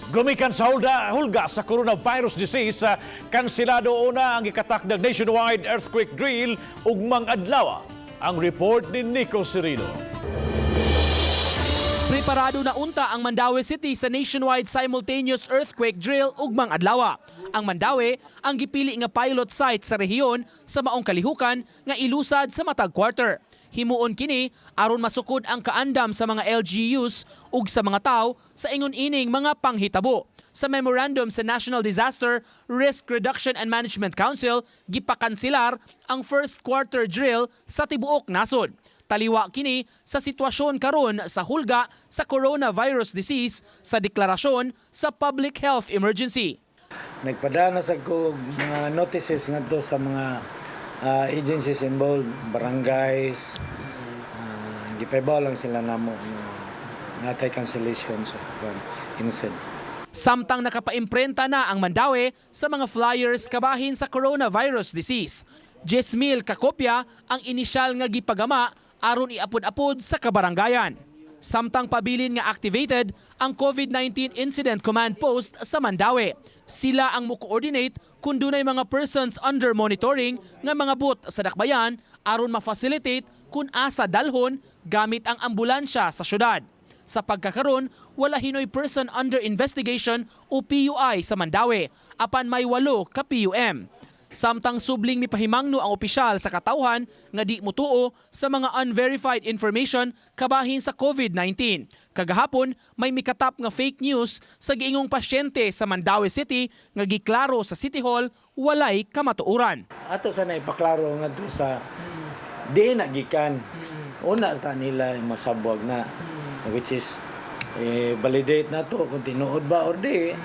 Gumikan sa hulga sa coronavirus disease, kansilado una ang gikatakdang nationwide earthquake drill ugmang adlaw. Ang report ni Nico Serino. Preparado na unta ang Mandaue City sa nationwide simultaneous earthquake drill ugmang adlaw. Ang Mandaue ang gipili nga pilot site sa rehiyon sa maong kalihukan nga ilusad sa matag quarter. Himuon kini aron masukod ang kaandam sa mga LGUs ug sa mga tawo sa ingon ining mga panghitabo. Sa memorandum sa National Disaster Risk Reduction and Management Council, gipakansilar ang first quarter drill sa tibuok nasod. Taliwa kini sa sitwasyon karon sa hulga sa coronavirus disease sa deklarasyon sa public health emergency. Nagpadana sa ko mga notices ngadto sa mga agencies involved, barangays, gipahibaw lang sila namo nga natay cancellation sa kuan instead. Samtang nakapaimprenta na ang Mandaue sa mga flyers kabahin sa coronavirus disease. 10,000 kakopya ang inisyal nga gipagama aron iapod-apod sa kabarangayan. Samtang pabilin nga activated ang COVID-19 Incident Command Post sa Mandaue. Sila ang mo-coordinate kung dunay mga persons under monitoring nga mga but sa dakbayan aron ma-facilitate kung asa dalhon gamit ang ambulansya sa syudad. Sa pagkakaron, wala hinoy person under investigation o PUI sa Mandaue, apan may 8 ka PUM. Samtang subling mipahimangno ang opisyal sa katawhan nga di mutuo sa mga unverified information kabahin sa COVID-19. Kagahapon, may mikatap nga fake news sa giingong pasyente sa Mandaue City nga giklaro sa City Hall walay kamatuoran. Ato sa naipaklaro ngadto sa di na gikan. Una sa nila masabwag na, which is eh, validate na to kung tinuod ba or di.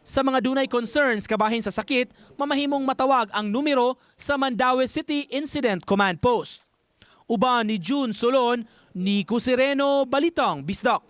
Sa mga dunay concerns kabahin sa sakit, mamahimong matawag ang numero sa Mandaue City Incident Command Post. Uban ni June Solon, Nico Sereno, Balitang Bisdak.